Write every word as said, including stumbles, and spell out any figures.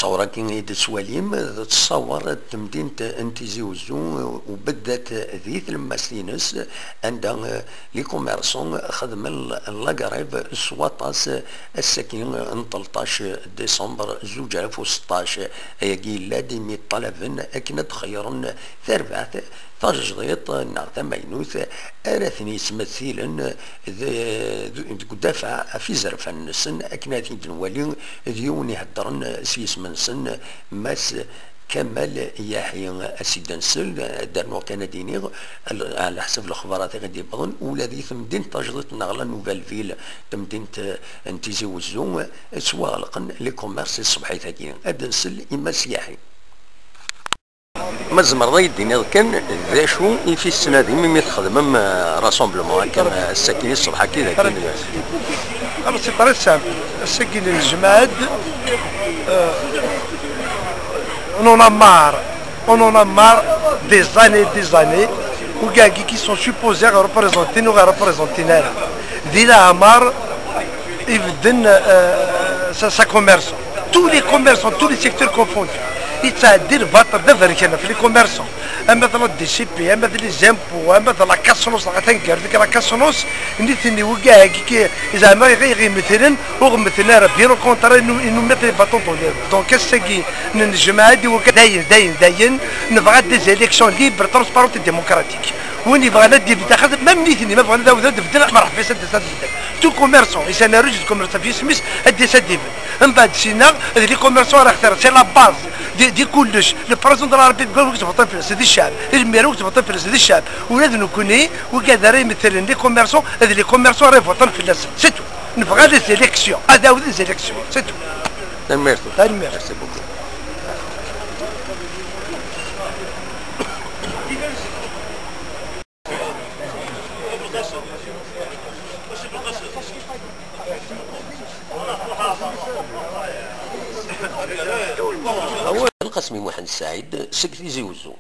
Ṣṣawra-agi i d-tettwalim d ṣṣawra n temdint n Tizi Uzzu, u beddat di tlemmast-ines, anda, eh, les commerçants xedmen la grève s waṭas, eh, ass-agi n tleṭṭac décembre zuǧ alaf u seṭṭac. Ayagi yella-d imi ṭṭalaben akken ad xeyyren tarbaɛt tajdiṭ neɣ tamaynut ara ten-yesmettilen de-, de-, deg udafaɛ ɣef izerfan-nsen, akken ad t-id-nwali d yiwen iheddren s yisem-nsen, Mass Kamal Yahi. Ad s-id-nsel, ad d-rnuɣ kan ad d-iniɣ, ɛla ḥsab lexbarat i ɣ-d-yewwḍen, ula di temdint tajdiṭ neɣ la nouvelle ville, temdint n Tizi Wezzu, ttwaɣelqen les commerces i tṣebḥit-agi. Ad d-nsel i Mass Yahi. Ma tzemreḍ ad yi-d-tiniḍ kan d acu i fi tettnadim imi txedmem, eh, rassemblement akken, eh, ass-agi, ṣṣbeḥ-agi dagi? Alors, c'est très simple. Ass-agi nejmeɛ-d, euh, on en a marre, on en a marre des années, des années, wigagi qui sont supposés représenter, ur ɣ-représenten ara. Di leɛmer ibedden, euh, sa, sa commerçant. Tous les commerçants, tous les secteurs confondus. Yettɛeddi lbaṭel d aberkan ɣef les commerçants. Ama d la D C P, ama d les impôts, ama d la Casnos, atan gar deg la Casnos, nitni wigagi ki, zeɛma iɣi, iɣi metlen, ur ɣ-metlen ara, bien au contraire, ils nous, ils nous mettent les bâtons dans les roues. Donc, ass-agi, nejmeɛ-d i wigad, dayen, dayen, dayen, nebɣa des élections libres, transparentes et démocratiques. Win yebɣan ad d-yebded axaṭer, même nitni, ma bɣan ad awden ad d-bedden, merḥba, ad d-bedden. Tout commerçant, isan arruj d commerçant fi isem-is, ad d-yas ad d-ibedd. Mbeɛd sina, d les commerçants ara xtiren, c'est la base di, di kullec. Le président de la République, wi tebṭen fell-as, d ccɛeb. Lmir, wi tebṭen fell-as, d ccɛeb. Ula d nekkni, wigad ara imetlen les commerçants, d les commerçants ara ibuṭen fell-asen. C'est tout. Nebɣa les élections, ad awden les élections, c'est tout. Tanemmirt. Tanemmirt. Merci beaucoup. Lqasmi Muḥend Saɛid seg Tizi Wezzu.